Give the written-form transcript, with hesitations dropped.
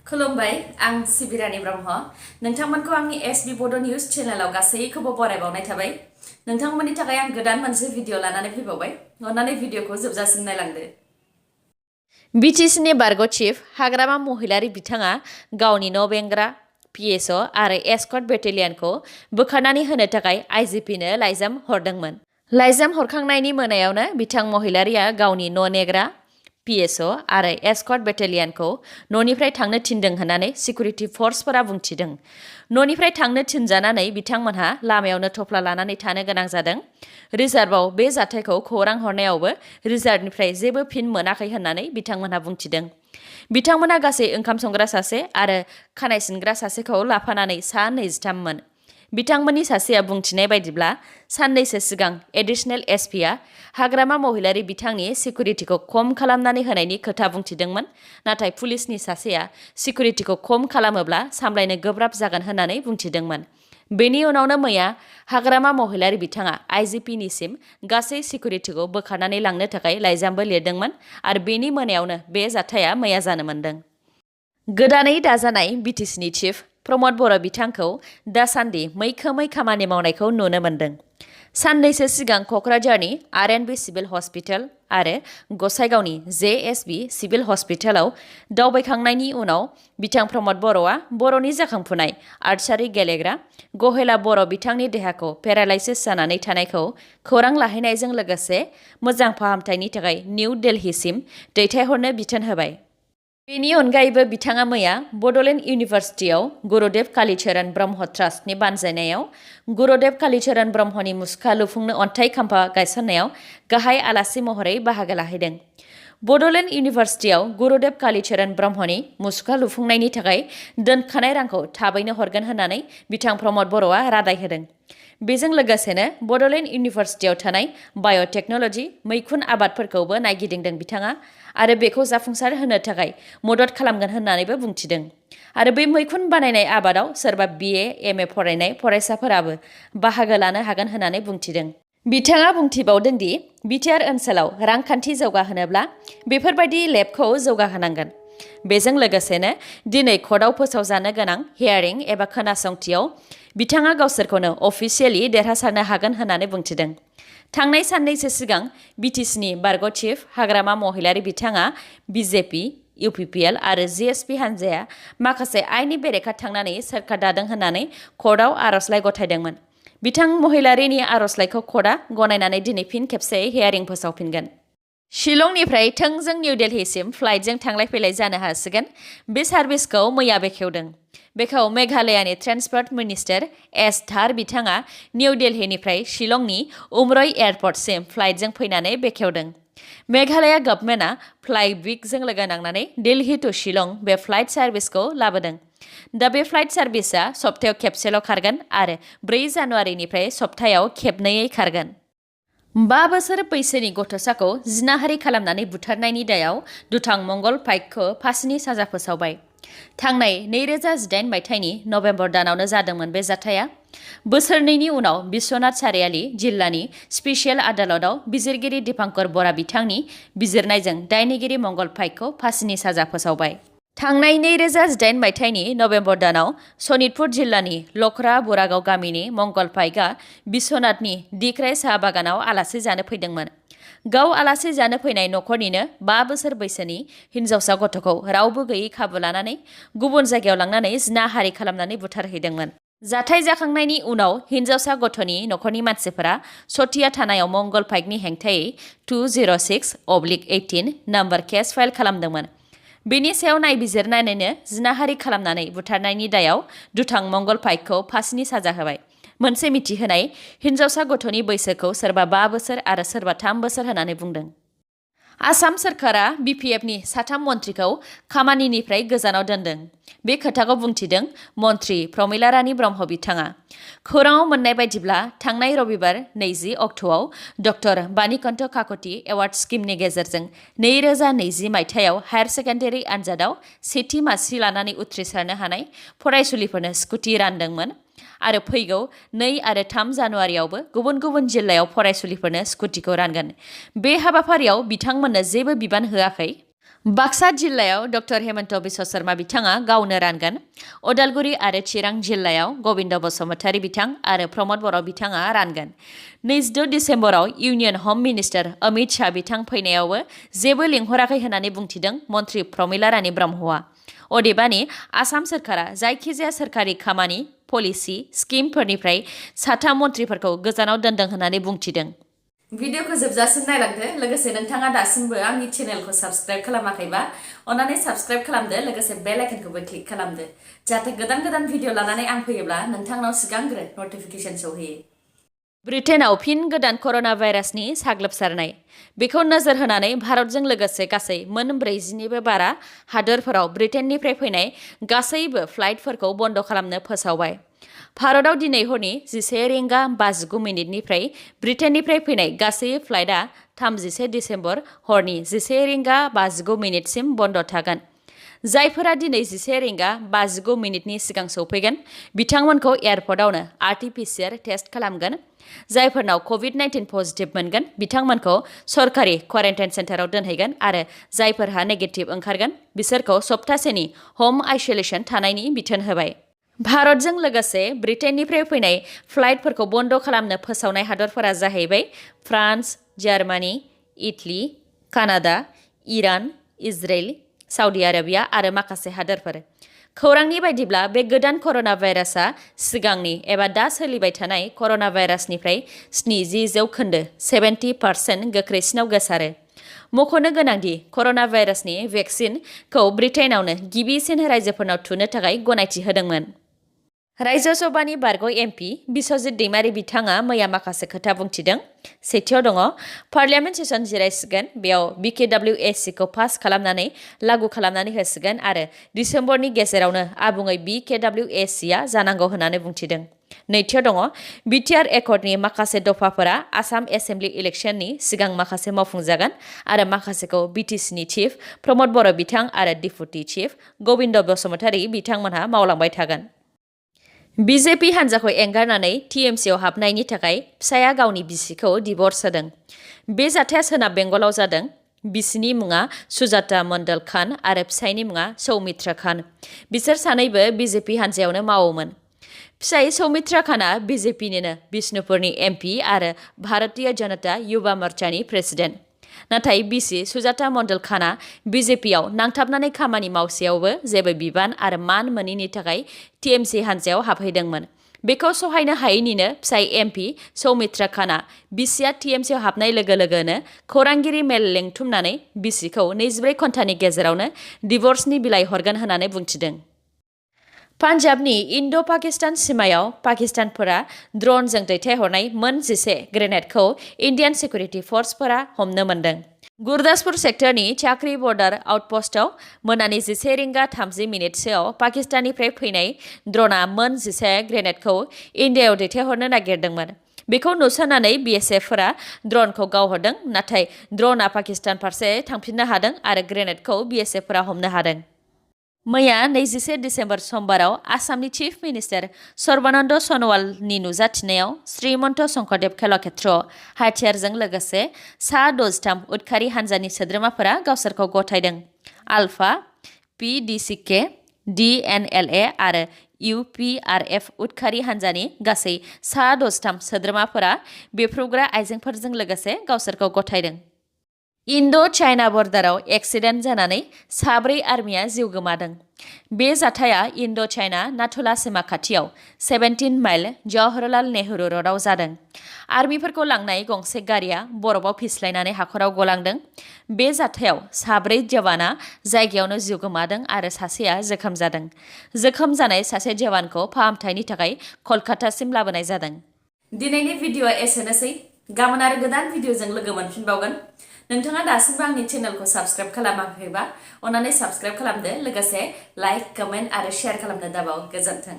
खुलुमबाय आं सिबिरानि ब्रह्म नोंथांमोनखौ आंनि एसबी बड' निउज चेनेलाव गासैखौबो बरायबावनाय थाबाय नोंथांमोननि थाखाय आं गोदान मोनसे भिडिअ लानानै फैबावबाय अन्नानै भिडिअखौ जोबजासिम नायलांदो बिटिसिनि बारग' चिफ हाग्रामा महिलारि बिथाङा गावनि न' बेंग्रा पिएसअ आरो एस्कर्ट बेटेलियनखौ बोखारनानै होनो थाखाय आइजिपिनो लाइजाम हरदोंमोन। लाइजाम हरखांनायनि मोनायावनो बिथां महिलारिया गावनि न' नेग्रा पिएसअ आरो एस्कर्ट बेटेलियनखौ न'निफ्राय थांनो थिनदों होननानै सिकिउरिटि फर्सफोरा बुंथिदों। न'निफ्राय थांनो थिनजानानै बिथांमोनहा लामायावनो थफ्ला लानानै थानो गोनां जादों। रिजार्भआव बे जाथायखौ खौरां हरनायावबो रिजार्भनिफ्राय जेबो फिन मोनाखै होननानै बिथांमोनहा बुंथिदों। बिथांमोनहा गासै ओंखाम संग्रा सासे आरो खानाय सिनग्रा सासेखौ लाफानानै सा 23 मोन। बिथांमोननि सासेया बुंथिनाय बायदिब्ला साननैसो सिगां एडिशनेल एसपिआ हाग्रामा महिलारि बिथांनि सिकिउरिटिखौ खम खालामनानै होनायनि खोथा बुंथिदोंमोन, नाथाय पुलिसनि सासेया सिकिउरिटिखौ खम खालामोब्ला सामलायनो गोब्राब जागोन होननानै बुंथिदोंमोन। बेनि उनावनो मैया हाग्रामा महिलारि बिथाङा आइजिपिनिसिम गासै सिकिउरिटिखौ बोखारनानै लांनो थाखाय लाइजामबो लिरदोंमोन आरो बेनि मोनायावनो बे जाथाया मैया जानो मोन्दों। गोदानै दाजानाय बिटिसिनि चिफ प्रमद बर' बिथांखौ दासान्दि मैखोमै खामानि मावनायखौ नुनो मोन्दों। साननैसो सिगां क'क्राझारनि आर.एन.बी. सिभिल हस्पिटाल आरो गसाइगावनि जे.एस.बी. सिभिल हस्पिटालाव दावबायखांनायनि उनाव बिथां प्रमद बर'आ बर'नि जाखांफुनाय आर्चारि गेलेग्रा गहेला बर' बिथांनि देहाखौ पेरालाइसिस जानानै थानायखौ खौरां लाहैनायजों लोगोसे मोजां फाहामथायनि थाखाय निउ दिल्लीसिम दैथायहरनो बिथोन होबाय। बेनि अनगायैबो बिथाङा मैया बड'लेण्ड इउनिभार्सिटियाव गुरुदेव कालीचरण ब्रह्म ट्रास्टनि बानजायनायाव गुरुदेव कालीचरण ब्रह्मनि मुसुखा लुफुंनो अन्थाइ खाम्फा गायसननायाव गाहाय आलासि महरै बाहागो लाहैदों। बड'लेण्ड इउनिभार्सिटियाव गुरुदेव कालीचरण ब्रह्मनि मुसुखा लुफुंनायनि थाखाय दोनखानाय रांखौ थाबैनो हरगोन होननानै बिथां प्रमद बर'आ रादाय होदों। बेजों लोगोसेनो बड'लेण्ड इउनिभार्सिटियाव थानाय बाय'टेक्न'ल'जि मैखुन आबादफोरखौबो नायगिदिंदों बिथाङा आरो बेखौ जाफुंसार होनो थाखाय मदद खालामगोन होननानैबो बुंथिदों। आरो बे मैखुन बानायनाय आबादाव सोरबा BA MA फरायनाय फरायसाफोराबो बाहागो लानो हागोन होननानै बुंथिदों। बिथाङा बुंथिबावदों दि बिटिआर ओनसोलाव रांखान्थि जौगाहोनोब्ला बेफोरबायदि लेबखौ जौगाहोनांगोन। बेजों लोगोसेनो दिनै कर्टआव फोसावजानो गोनां हियारिं एबा खोनासंथियाव बिथाङा गावसोरखौनो अफिसियेलि देरहासारनो हागोन होननानै बुंथिदों। थांनाय साननैसो सिगां बिटिसिनि बारग' चिफ हाग्रामा महिलारि बिथाङा बिजेपि, इउपिपिएल आरो जिएसपि हान्जाया माखासे आइननि बेरेखा थांनानै सोरखार दादों होननानै कर्टआव आर'जलाइ गथायदोंमोन। बिथां महिलारिनि आर'जलाइखौ कर्टआ गनायनानै दिनै फिन खेबसे हियारिं फोसावफिनगोन। शिलंनिफ्राय थोंजों निउ दिल्लीसिम फ्लाइटजों थांलाय फैलाय जानो हासिगोन। बे सार्भिसखौ मैया बेखेवदों। बेखौ मेघालयानि ट्रेन्सपर्ट मिनिस्टार एस धार बिथाङा निउ दिल्लीनिफ्राय शिलंनि उमरई एयारपर्टसिम फ्लाइटजों फैनानै बेखेवदों। मेघालया गभर्नमेन्टआ फ्लाइ वीकजों लोगो नांनानै दिल्ली टु शिलं बे फ्लाइट सार्भिसखौ लाबोदों। दा बे फ्लाइट सार्भिसआ सप्तायाव खेबसेल' खारगोन आरो 4 जानुवारिनिफ्राय सप्तायाव खेबनैयै खारगोन। 5 बोसोर बैसोनि गथ'साखौ जिनाहारि खालामनानै बुथारनायनि दायाव दुथां मंगल पाइकखौ फासिनि साजा फोसावबाय। थांनाय 2018 मायथाइनि नभेम्बर दानावनो जादोंमोन बे जाथाया। बोसोरनैनि उनाव बिश्वनाथ सारियाली जिल्लानि स्पेसियेल आदालतआव बिजिरगिरि दीपांकर बरा बिथांनि बिजिरनायजों दायनिगिरि मंगल पाइकखौ फासिनि साजा फोसावबाय। थांनाय 2018 मायथाइनि नभेम्बर दानाव सनितपुर जिल्लानि लखरा बोरागाव गामिनि मंगल पाइकआ बिश्वनाथनि दिक्राय साहा बागानाव आलासि जानो फैदोंमोन। गाव आलासि जानो फैनाय नखरनिनो 5 बोसोर बैसोनि हिन्जावसा गथ'खौ रावबो गैयै खाबु लानानै गुबुन जायगायाव लांनानै जिनाहारि खालामनानै बुथारहैदोंमोन। जाथाय जाखांनायनि उनाव हिन्जावसा गथ'नि नखरनि मानसिफोरा सथिया थानायाव मंगल पाइकनि हेंथायै 206/18 नम्बर केस फाइल खालामदोंमोन। बेनि सायाव नायबिजिरनानैनो जिनाहारि खालामनानै बुथारनायनि दायाव दुथां मंगल पाइकखौ फासिनि साजा होबाय। मोनसे मिथिहोनाय हिन्जावसा गथ'नि बैसोखौ सोरबा 5 बोसोर आरो सोरबा 3 बोसोर होननानै बुंदों। आसाम सोरखारा बिपिएफनि 3 मन्थ्रिखौ खामानिनिफ्राय गोजानाव दोनदों। बे खोथाखौ बुंथिदों मन्थ्रि प्रमिला रानी ब्रह्म बिथाङा। खौराङाव मोननाय बायदिब्ला थांनाय रबिबार 20 अक्ट'आव डक्टर बानीकन्ठ काकति एवार्ड स्किमनि गेजेरजों 2020 मायथाइयाव हायार सेकेन्डारि आनजादाव सेथि मासि लानानै उथ्रिसारनो हानाय फरायसुलिफोरनो स्कुटि रानदोंमोन आरो फैगौ 2 आरो 3 जानुवारियावबो गुबुन गुबुन जिल्लायाव फरायसुलिफोरनो स्कुटिखौ रानगोन। बे हाबाफारियाव बिथांमोननो जेबो बिबान होआखै। बाक्सा जिल्लायाव डक्टर हेमन्त बिश्व शर्मा बिथाङा गावनो रानगोन। अदालगुरि आरो चिरां जिल्लायाव गबिन्द बसुमतारी बिथां आरो प्रमद बर' बिथाङा रानगोन। 22 डिसेम्बराव इउनियन हम मिनिस्टार अमित शाह बिथां फैनायावबो जेबो लिंहराखै होननानै बुंथिदों मन्त्रि प्रमिला रानी ब्रह्मआ। अदेबानि आसाम सोरखारा जायखिजाया सोरखारि खामानि, पलिसि, स्किमफोरनिफ्राय साथाम मन्थ्रिफोरखौ गोजानाव दोनदों होननानै बुंथिदों। भिडिअखौ जोबजासिम नायलांदो। लोगोसे नोंथाङा दासिमबो आंनि चेनेलखौ साबस्क्राइब खालामाखैबा अन्नानै साबस्क्राइब खालामदो। लोगोसे बेल आइकनखौबो क्लिक खालामदो जाहाथे गोदान गोदान भिडिअ लानानै आं फैयोब्ला नोंथांनाव सिगांग्रो नटिफिकेसन सौहैयो। ब्रिटेनआव फिन गोदान कर'ना भाइरासनि साग्लोबसारनाय। बेखौ नोजोर होनानै भारतजों लोगोसे गासै मोन 40निबो बारा हादोरफोराव ब्रिटेननिफ्राय फैनाय गासैबो फ्लाइटफोरखौ बन्द' खालामनो फोसावबाय। भारतआव दिनै हरनि 11:59 ब्रिटेननिफ्राय फैनाय गासै फ्लाइटआ 31 डिसेम्बर हरनि 11:59 सिम बन्द' थागोन। जायफोरा दिनै 11:59 सिगां सौफैगोन बिथांमोनखौ एयारपर्टआवनो आरटि-पिसिआर टेस्ट खालामगोन। जायफोरनाव कभिड-19 पजिटिभ मोनगोन बिथांमोनखौ सरकारि क्वारेन्टाइन सेन्टाराव दोनहैगोन आरो जायफोरहा नेगेटिभ ओंखारगोन बिसोरखौ सप्तासेनि हम आइसोलेसन थानायनि बिथोन होबाय। भारतजों लोगोसे ब्रिटेननिफ्राय फैनाय फ्लाइटफोरखौ बन्द' खालामनो फोसावनाय हादरफोरा जाहैबाय France, Germany, Italy, Canada, Iran, Israel, Saudi Arabia आरो माखासे हादोरफोर। खौरांनि बायदिब्ला बे गोदान कर'ना भाइरासआ सिगांनि एबा दा सोलिबाय थानाय कर'ना भाइरासनिफ्राय 70% गोख्रैसिनाव गोसारो। मख'नो गोनांदि कर'ना भाइरासनि भेक्सिनखौ ब्रिटेनावनो गिबिसिन रायजोफोरनाव थुनो थाखाय गनायथि होदोंमोन। राज्य सभानि बारग' एमपि बिश्वजित दैमारी बिथाङा मैया माखासे खोथा बुंथिदों। सेथियाव दङ पार्लियामेन्ट सेसन जिरायसिगोन, बेयाव BKWSCखौ पास खालामनानै लागु खालामनानै होसिगोन आरो डिसेम्बरनि गेजेरावनो आबुङै BKWSCआ जानांगौ होननानै बुंथिदों। नैथियाव दङ बिटिआर एकर्डनि माखासे दफाफोरा आसाम एसेम्ब्लि इलेक्सननि सिगां माखासे मावफुंजागोन आरो माखासेखौ बिटिसिनि चिफ प्रमद बर' बिथां आरो डिपुटि चिफ गबिन्द बसुमतारी बिथांमोनहा मावलांबाय थागोन। बिजेपि हान्जाखौ एंगारनानै टिएमसिआव हाबनायनि थाखाय फिसाया गावनि बिसिखौ डिभर्स होदों। बे जाथाया सोनाब बेंगलाव जादों। बिसिनि मुङा सुजाता मण्डल खान आरो फिसायनि मुङा सौमित्रा खान। बिसोर सानैबो बिजेपि हान्जायावनो मावोमोन। फिसाय सौमित्रा खानआ बिजेपिनिनो बिष्णुपुरनि एमपि आरो भारतीय जनता युवा मोर्चानि प्रेसिडेन्ट। नाथाय बिसि सुजाता मण्डल खानआ बिजेपिआव नांथाबनानै खामानि मावसेयावबो जेबो बिबान आरो मान मोनैनि थाखाय टिएमसि हान्जायाव हाबहैदोंमोन। बेखौ सहायनो हायैनिनो फिसाय एमपि सौमित्रा खानआ बिसिया टिएमसिआव हाबनाय लोगो लोगोनो खौरांगिरि मेल लिंथुमनानै बिसिखौ 24 घन्टानि गेजेरावनो डिभर्सनि बिलाइ हरगोन होननानै बुंथिदों। पान्जाबनि इन्ड'-पाकिस्तान सिमायाव पाकिस्तानफोरा ड्र'नजों दैथायहरनाय मोन 11 ग्रेनेडखौ इन्डियान सिकिउरिटि फर्सफोरा हमनो मोन्दों। गुरदासपुर सेक्टरनि चाकरी बर्डार आउटपस्टआव मोनानि 11:30 पाकिस्ताननिफ्राय फैनाय ड्र'नआ मोन 11 ग्रेनेडखौ इन्डियायाव दैथायहरनो नागिरदोंमोन। बेखौ नुसननानै बिएसएफफोरा ड्र'नखौ गावहरदों, नाथाय ड्र'नआ पाकिस्तान फारसे थांफिननो हादों आरो ग्रेनेडखौ बिएसएफफोरा हमनो हादों। मैया 21 डिसेम्बर समबाराव आसामनि चिफ मिनिस्टार सर्बानन्द सन'वालनि नुजाथिनायाव श्रीमन्त शंकरदेव कलाक्षेत्र हाथियारजों लोगोसे सा 63 उदखारि हान्जानि सोद्रोमाफोरा गावसोरखौ गथायदों। आलफा, PDCK, DNLA आरो UPRF उदखारि हान्जानि गासै सा 63 सोद्रोमाफोरा बेफ्रुग्रा आइजेंफोरजों लोगोसे गावसोरखौ गथायदों। इन्ड'-चाइना बर्डाराव एक्सिडेन्ट जानानै 4 आर्मिया जिउ गोमादों। बे जाथाया इन्ड'-चाइना नाथुला सिमा खाथियाव 17 माइल जवाहरलाल नेहरू र'डआव जादों। आर्मिफोरखौ लांनाय गंसे गारिया बरफआव फिस्लायनानै हाखराव गलांदों। बे जाथायाव 4 जवाना जायगायावनो जिउ गोमादों आरो सासेया जोखोम जादों। जोखोम जानाय सासे जवानखौ फाहामथायनि थाखाय कलकातासिम लाबोनाय जादों। दिनैनि भिडिअ'आ एसेनोसै। गाबोन आरो गोदान भिडिअ'जों लोगो मोनफिनबावगोन। नोंथाङा दासिमबो आंनि चेनेलखौ साबस्क्राइब खालामाखैबा अन्नानै साबस्क्राइब खालामदो। लोगोसे लाइक, कमेन्ट आरो शेयार खालामनो दाबाव। गोजोन्थों।